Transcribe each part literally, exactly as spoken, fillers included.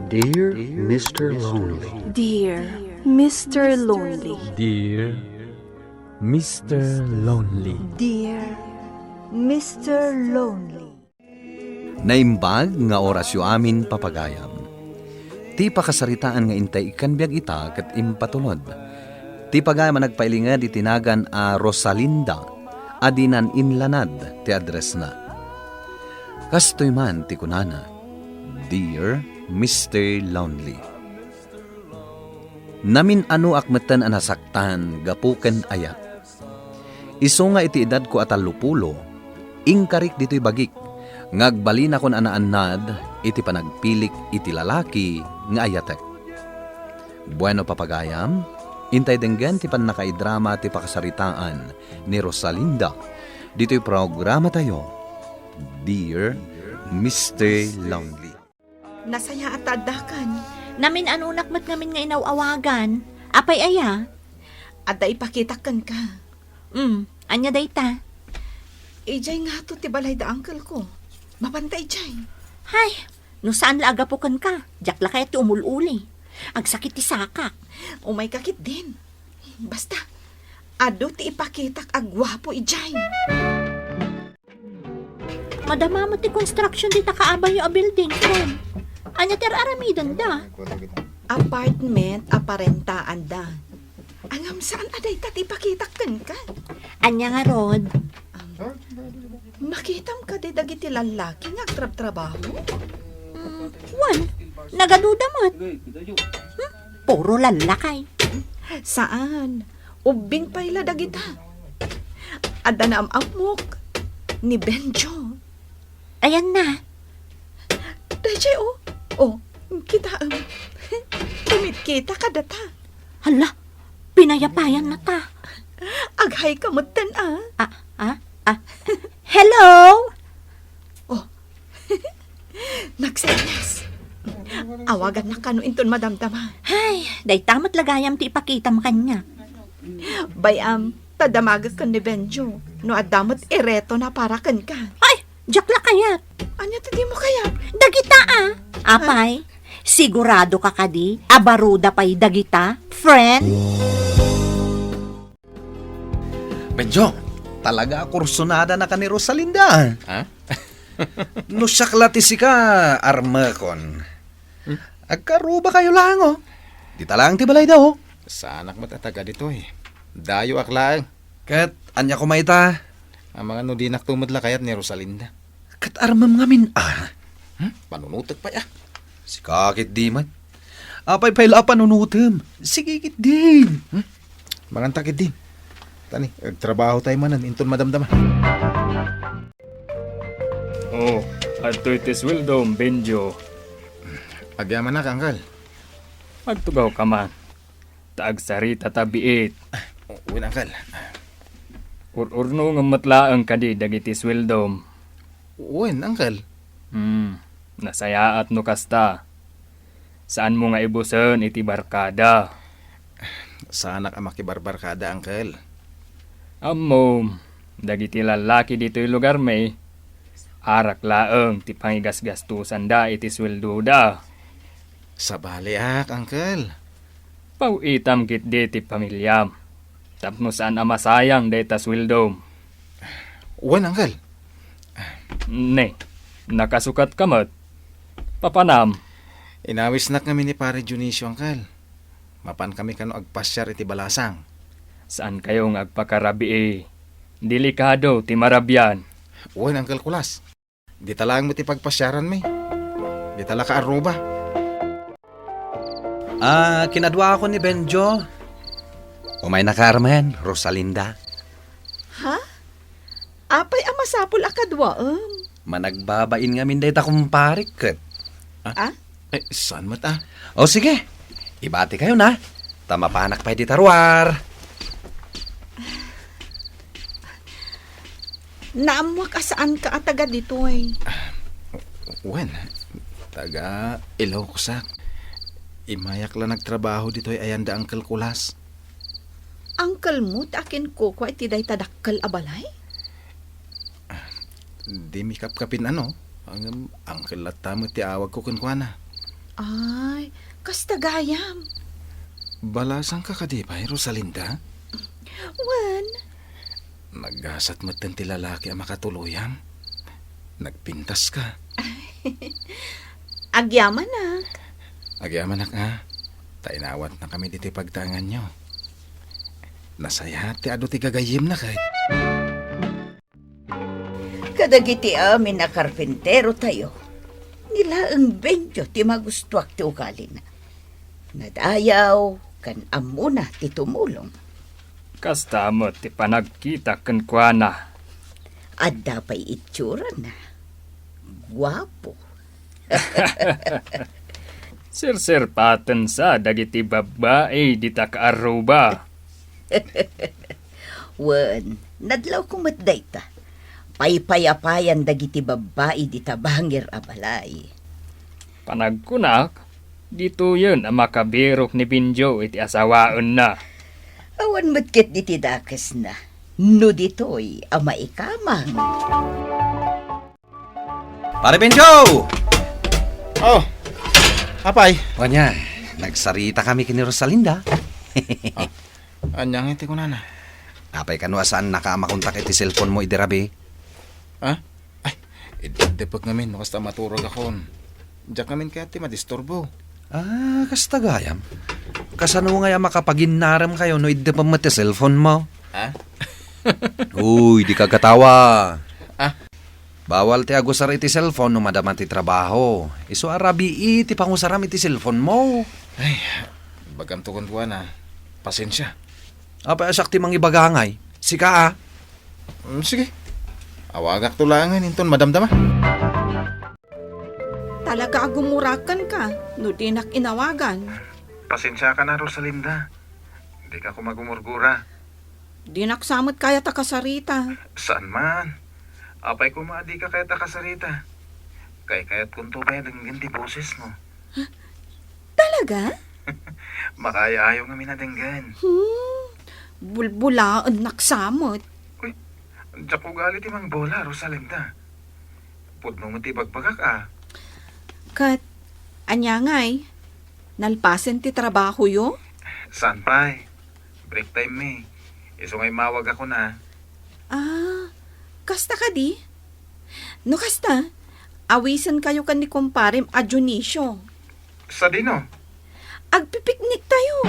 Dear Mister Lonely. Dear Mister Lonely. Dear Mister Lonely. Dear Mister Lonely. Naimbag nga orasyo amin, papagayam. Ti pakasaritaan nga intay ikkan biag ita ket impatulod. Ti pagayam a nagpailinged iti nagan a Rosalinda a dinan inlanad ti addressna. Kastoy man ti kunana, "Dear Mister Lonely." Namin-anoak metten a nasaktan gapu ken ayat. Isu nga iti edadko a tallopulo, inkarik ditoy bagik nga agbalinakon a naannad iti panagpilik iti lalaki nga ayatek. Bueno, papagayam, intay denggen ti pannakaidrama ti pakasaritaan ni Rosalinda ditoy programatayo, Dear Mister Lonely. Nasayaat ta addakan. Namin-anonak met ngamin nga inaw-awagan. Apay aya? Adda ipakitak kenka. Mm, ania dayta? Idiay ngato ti balay da uncle ko. Mapanta idiay. Hay, no saan la a gapu kenka, diak la kayat ti umul-uli. Agsakit ti sakak. Umayka ketdin. Basta, adu ti ipakitak a guapo idiay. Madama met ti construction dita kaabayo a building, friend. Ania ti ar-aramidenda? Apartment a parentaanda. Ngem saan a dayta ti ipakitak kenka? Ania ngarud? Makitam kadi dagiti lallaki nga agtrabtrabaho? Mm, wen, nagaduda met. Hmm? Puro lallakay. Saan? Ubbing pay la dagita. Adda naam-ammok ni Benjo. Ayanna. Daydiay, o. O, kitaem. Kumitkita kadata. Hala, pinayapayanna ta. Aghay ka metten, a. A, a, a. Hello? O. Nagsenyas. Awagannak kano inton madamdama. Hay, dayta met la gayam ti ipakitam kaniak. Bay-am, ta damagek ken ni Benjo no adda met iretona para kenka. Ay, diak la kayat. Ania ti dimo kayat? Dagita, a. Apay, sigurado ka kadi a baruda pay dagita, friend? Benjo, talaga a kursunada na ka ni Rosalinda. Ha? No siak la ti sika, armekon. Hmm? Agkaruba kayo laeng, o. Dita laeng ti balayda, o. Saanak met a taga ditoy. Dayoak laeng. Ket ania koma ita? Amangan no dinak to met la kayat ni Rosalinda. Ket armem ngamin, a? Hmm? Panunotek pay, a. Sika ketdi met. Apay pay la a panunotem? Sige ketdi. Hmm? Manganta ketdi. Tani, agtrabaho tayo manen, inton madamdama. O, adtoy ti sueldom, Benjo. Agyamanak, Uncle. Agtugaw ka man. Ta agsarita ta biit. Wen, Uncle. Ur-urnongem met laeng kadi dagiti sueldom. Wen, Uncle. Hmm, nasayaat no kasta. Saanmo nga ibusen iti barkada. Saanak a makibarbarkada, Uncle. Ammom, dagiti lallaki ditoy lugarmi, arak laeng ti pangigasgastusanda iti sueldoda. Sabaliak, Uncle. Paw-itam ketdi ti pamiliam, tapno saan a masayang dayta sueldom. Wen, Uncle. Ne, nakasukat ka met. Papanam? Inawisnak ngamin ni Pare Dionisio, Uncle. Mapan kami kano agpasiar iti balasang. Saan kayo nga agpakarabii? Delikado ti marabian. Wen, Uncle Kulas. Dita laeng met ti pagpasiaranmi. Dita la ka arruba. Ah, kinaduaakon ni Benjo. Umayna ka, armen, Rosalinda. Ha? Apay a masapul a kaduaem? Managbabain ngamin dayta, kumpare, ket. Ah? Ah? Eh, saan met, a? O, sige. Ibati kayo na. Ta mapanak pay dita ruar. Naammoak a saanka a taga ditoy. Wen, taga Ilocos ak. Imayak la nagtrabaho ditoy ayan da Uncle Kulas. Uncle mo ti akinkukua iti dayta dakkel a balay? Di mi kapkapin, ano? Ngem uncle latta met ti awagko kenkuana. Ay, kasta gayam. Balasangka kadi pay, Rosalinda? Wen. Naggasat metten ti lalaki a makatuloyam. Nagpintaska. Agyamanak. Agyamanak nga. Ta inawatnakami ditoy pagtaenganyo. Nasayaat ti adu ti gagayyemna ket. Kadagiti amin a karpinterotayo, ni laeng Benjo ti magustuak ti ugalina. Nadayaw ken ammona ti tumulong. Kasta met ti panagkitak kenkuana. Adda pay itsurana. Guapo. Serserpatensa dagiti babbai dita kaarruba. Wen, nadlawko met dayta. Paypayapayan dagiti babbai dita bangir a balay. Panagkunak, ditoyen a makabirok ni Benjo iti asawaenna. Awan met ket diti dakesna, no ditoy a maikamang. Pare Benjo! Oh, apay? Wen, nagsaritakami ken ni Rosalinda. Ah, ania ngay ti kunana? Apay kano a saannaka a makontak iti cellphone mo idi rabii? Ha? Ay, id-, iddepek ngamin no kasta maturogakon. Diak ngamin kayat ti madisturbo. Ah, kasta gayam. Kasano ngay a makapaginnaremkayo no iddepem met ti cellphone mo? Ha? Uy, dika agkatawa. Ah? Bawal ti agusar iti cellphone no madama ti trabaho. Isu a rabii ti pangusaram iti cellphone mo. Ay, ibagam to kenkuana. Pasensia. Apay a siak ti mangibaga ngay? Sika a? Mm, sige. Awagakto laengen inton madamdama. Talaga a gumurak kenka no dinak inawagan. Pasensiaka na, Rosalinda. Dika koma gumurgura. Dinak sa met kayat a kasarita. Saan man? Apay koma a dika kayat a kasarita? Kaykayatkonto pay a denggen ti bosesmo. Talaga? Makaay-ayo ngamin a denggen. Hmm, bulbulaennak sa met. Uy, diak ugali ti mangbola, Rosalinda. Pudno met ti ibagbagak a. Ket, ania ngay? Nalpasen ti trabahoyo? Saan pay? Break time mi. Isu nga immawagakon a. Ah, kasta kadi? No kasta, awisenkayo ken ni kumparem a Dionisio. Sadino? Agpipikniktayo.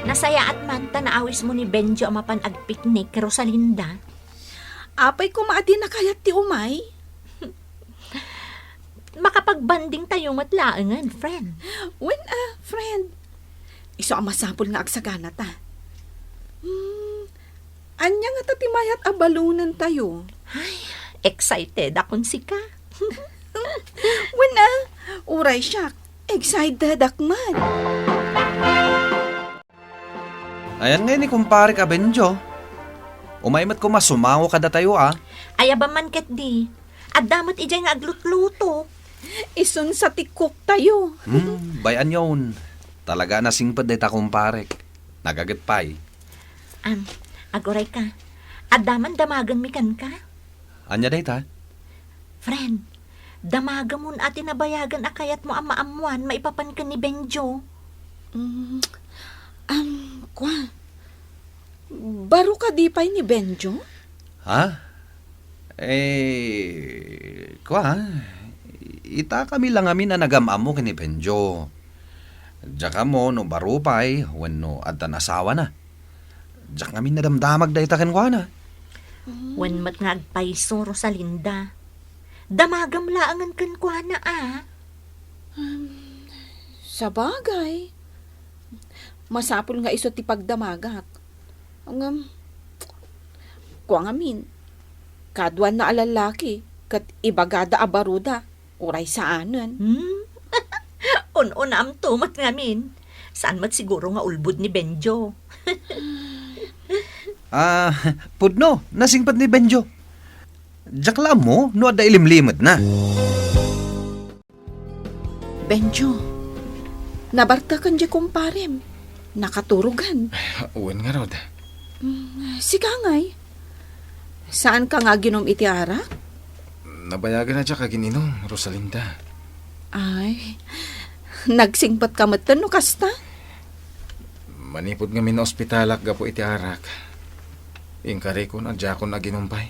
Nasayaat man ta naawismo ni Benjo a mapan agpiknik, Rosalinda. Apay koma a dina kayat ti umay? Makapagbandingtayo met laengen, friend. Wen a, friend. Isu a masapul nga agsaganata. Hmm, ania ngata ti mayat a balonentayo? Ay, excited akon sika. Wen a, uray siak, excited ak met. Ayan ngay ni kumparek a Benjo. Umay met koma sumango kadatayo a. Ayabam man ketdi. Adda met idiay nga aglutluto. Isun sa ti cook tayo. Hmm, bay-anyon. Talaga a nasingpet dayta kumparek. Nagaget pay. Am, agurayka. Adda man damagenmi kenka? Ania dayta? Friend, damagemon a ti nabayagen a kayatmo a maammoan maipapan ken ni Benjo. Mm, am, kua. Baro kadi pay ni Benjo? Ha? Eh, kua, itakami la ngamin a nagam-ammo ken ni Benjo. Diak ammo no baro pay wenno addan asawana. Diak ngamin nadamdamag dayta kenkuana. Wen met nga agpayso, Rosalinda. Damagam laengen kenkuana a. Um, sabagay. Masapul nga isu ti pagdamagak. Ngem, kua ngamin, kaduanna a lallaki ket ibagada a baruda, uray saanen. Hmm? Un-unamto met ngamin. Saan met siguro nga ulbod ni Benjo. Ah, pudno, nasingpet ni Benjo. Diak la ammo no adda ilimlimetna. Benjo, nabarteken diay kumparem. Nakaturogan. Wen ngarud. Mm, sika ngay. Saanka nga aginom iti arak? Abayagen a diak agin-inum, Rosalinda. Ay, nagsingpetka metten no kasta? Manipud ngamin naospitalak gapu iti arak, inkarikon a diakon agin-inum pay.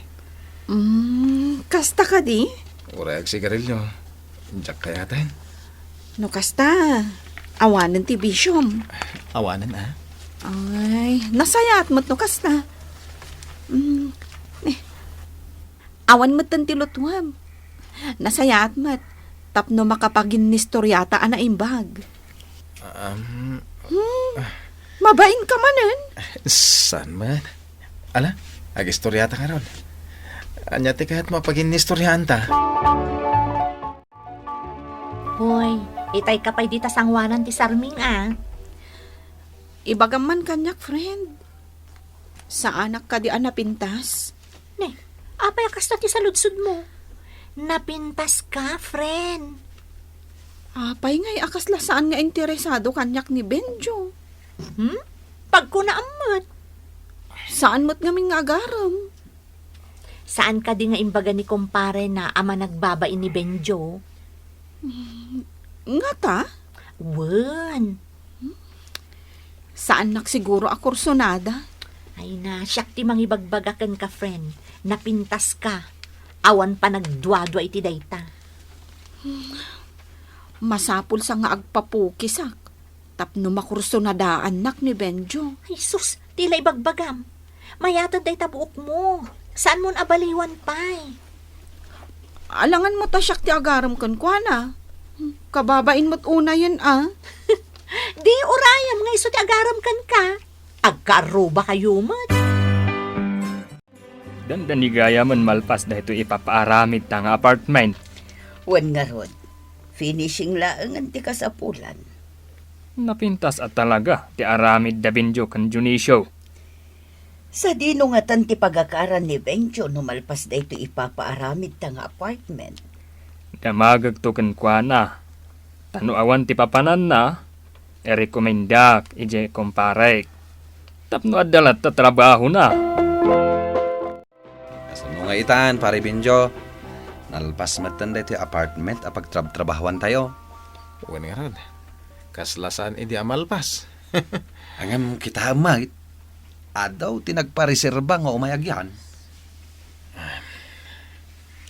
Mm, kasta kadi? Uray agsigarilio, diak kayaten. No kasta, awanen ti bisiom. Awanen, a? Ay, nasayaat met no kasta. Mm, eh, awan metten ti lutuem. Nasayaat met tapno makapaginnistoriata a naimbag. Um, Hmm, mabain ka manen? Saan man? Ala, agistoriata ngarud. Ania ti kayatmo a paginnistoriaanta? Hoy, itay ka pay dita sangoanan ti sarming, a. Ibagam man kaniak, friend. Saanak kadi a napintas? Ne, apay a kasta ti saludsodmo? Napintas ka, friend. Apay ngay a kasla saan nga interesado kaniak ni Benjo? Hmm? Pagkunaam met. Saan met ngamin nga agarem? Saan kadi nga imbaga ni kumpare na a managbabain ni Benjo? Hmm, ngata? Wen. Saannak siguro a kursunada. Ay na, siak ti mangibagbaga kenka, friend. Napintas ka. Awan panagduadua iti dayta. Masapul sa nga agpapukisak tapno makursunadaannak ni Benjo. Ay sus, ti la ibagbagam. Mayaten dayta buokmo. Saanmon a baliwan pay. Alangan met a siak ti agarem kenkuana. Kababain met unayen a. Di urayem nga isu ti agarem kenka. Agkaarrubakayo met. Dandani gayamen malpas daytoy ipapaaramidta nga apartment. Wen ngarud, finishing laengen ti kasapulan. Napintas a talaga ti aramid da Benjo ken Dionisio. Sadino ngatan ti pagakaran ni Benjo no malpas daytoy ipapaaramidta nga apartment? Damagekto kenkuana. Ta no awan ti papananna, irekomendak idiay kumparek. Tapno adda latta trabahona. Kasano nga itan, Pare Benjo? Nalpas metten daytoy apartment a pagtrabtrabahuantayo. Wen ngarud, kasla saan idi a malpas. Ngem kitaem met, addaw ti nagpareserba nga umay agyan.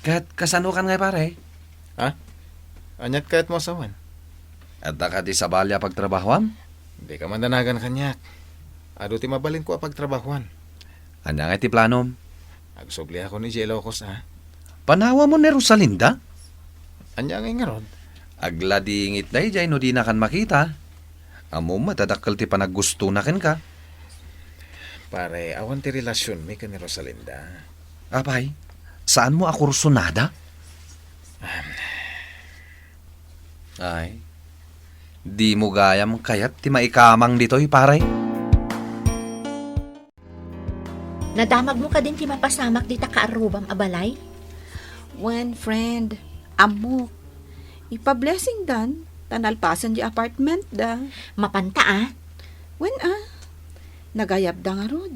Ket kasanokan ngay, pare? Ha? Aniat kayatmo a sawen? Adda kadi sabali a pagtrabahuam? Dika mandanagan kaniak. Adu ti mabalinko a pagtrabahuan. Ania ngay ti planom? Agsubliakon idiay Ilocos, a. Panawamon ni Rosalinda? Ania ngay ngarud? Agladingit daydiay no dinakan makita. Ammom met a dakkel ti panaggustona kenka. Pare, awan ti relasionmi ken ni Rosalinda. Apay, saanmo a kursunada? Ay, dimo gayam kayat ti maikamang ditoy, pare? Nadamagmo kadin ti mapasamak dita kaarrubam a balay? Wen, friend, ammok. Ipa-blessing dan, ta nalpasen di apartment da. Mapanta, a? Wen, a. Nagayab da ngarud.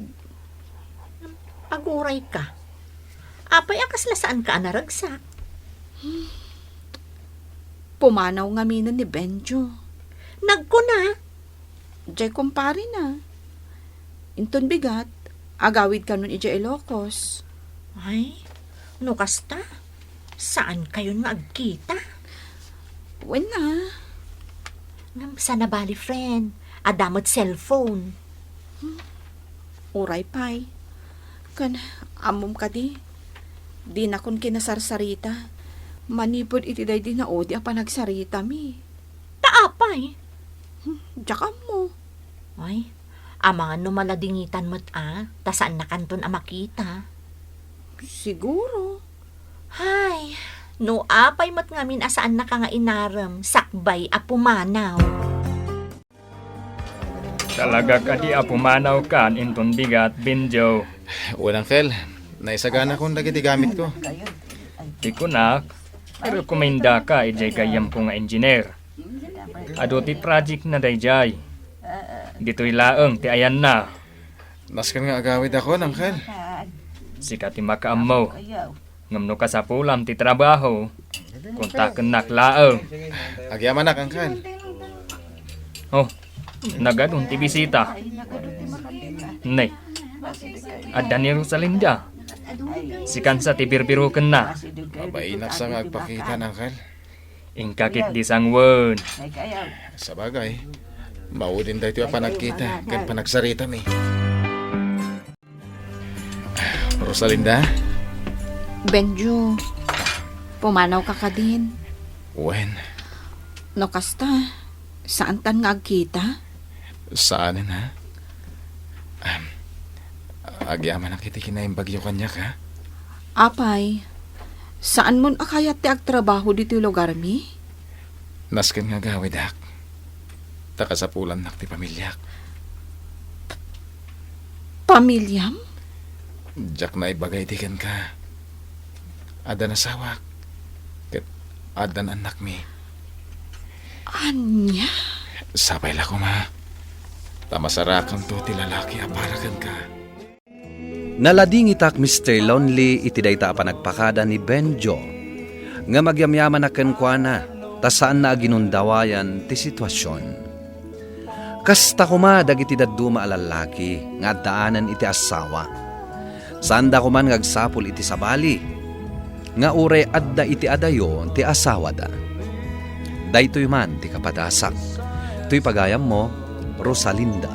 Aguray ka. Apay a kasla saan ka a naragsak? Pumanaw ngaminen ni Benjo. Nagkuna? Jay kumpare na. Inton bigat, agawid kanon idiay Ilocos. Ay, no kasta, saan kayon nga agkita? Wen a. Ngem sana bali, friend, adda met cellphone. Uray pay. Ken, ammom kadi, dinakon kinasarsarita manipud iti daydi naudi a panagsaritami. Ta apay? Hmm, diak ammo. Ay, amangan no maladingitan met a, ta saannakanton a makita. Siguro. Hay, no apay met ngamin a saannaka nga inarem, sakbay a pumanaw. Talaga kadi a pumanawkan inton bigat, Benjo? Wen, Uncle. Naisaganakon dagiti gamitko. Ti kunak, irekomendaka idiay gayyemko nga engineer. Adu ti project na daydiay. Ditoy laeng ti ayanna. Nasken nga agawidakon, Uncle. Sika ti makaammo. Ngem no kasapulam ti trabaho, kontakennak laeng. Agyamanak, Angkan. Oh, nagadun ti bisita. Ne, adda ni Rosalinda. Sikansa ti birbirukenna. Mabainak sa nga agpakita, Angkan. Inka ketdi sangwen. Sabagay, maudin daytoy a panagkita ken panagsaritami. Rosalinda? Benjo, pumanawka kadin? Wen. No kasta, saantan nga agkita? Saanen, ha? Ahem. Agyamanak iti kinaimbagyo kaniak, ha? Apay, saanmon a kayat ti agtrabaho ditoy lugarmi? Nasken nga agawidak. Ta kasapulannak ti pamiliak. Pamiliam? Diak naibaga idi kenka. Addan asawak. Ket addan annakmi. Ania? Sapay la koma. Ta masarakamto ti lalaki a para kenka. Naladingitak, Mister Lonely, iti dayta a panagpakada ni Benjo. Ngem agyamyamanak kenkuana, ta saanna a ginundawayan ti situasion. Kasta koma dagiti dadduma a lallaki nga addaanen iti asawa. Saanda koman nga agsapul iti sabali nga uray adda iti adayo ti asawada. Daytoy man ti kapadasak. Toy pagayammo, Rosalinda.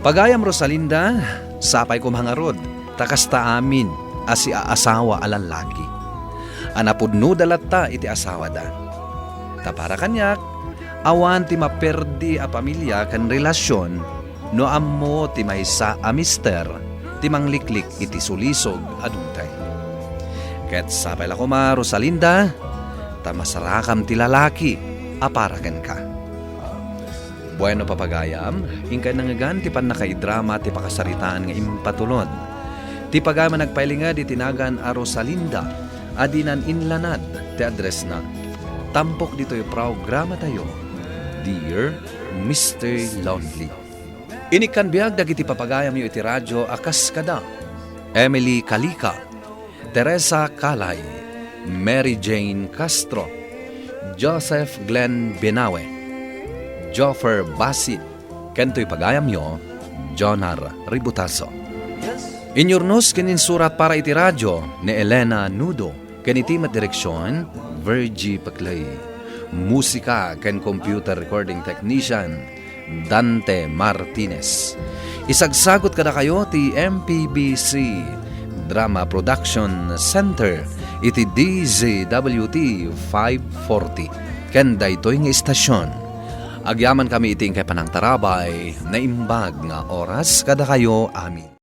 Pagayam Rosalinda, sapay koma ngarud, ta kasta amin a siaasawa a lallaki. A napudnoda latta iti asawada. Ta para kaniak, awan ti maperdi a pamilia ken relasion no ammo ti maysa a mister ti mangliklik iti sulisog a duteng. Ket sapay la koma, Rosalinda, ta masarakam ti lalaki a para kenka. Bueno, papagayam, inkay nangngegan ti pannakaidrama ti pakasaritaan nga impatulod. Ti pagayam a nagpailinged iti nagan a Rosalinda a dinan inlanad ti addressna. Tampok ditoy programatayo, Dear Mister Lonely. Inikkan biag dagiti papagayamyo iti radio a kas kada Emily Calica, Teresa Calay, Mary Jane Castro, Joseph Glenn Benawe, Joffer Basit, ken toy pagayamyo, Jonar Ributaso. Inyurnos ken insurat para iti radio ni Elena Nudo, ken iti met direksion, Virgie Paclay. Musika ken computer recording technician, Dante Martinez. Isagsagut kadakayo ti M P B C Drama Production Center iti D Z W T five forty. Ken daytoy nga istasion, agyamankami iti inkay panangtarabay, naimbag nga oras kadakayo amin.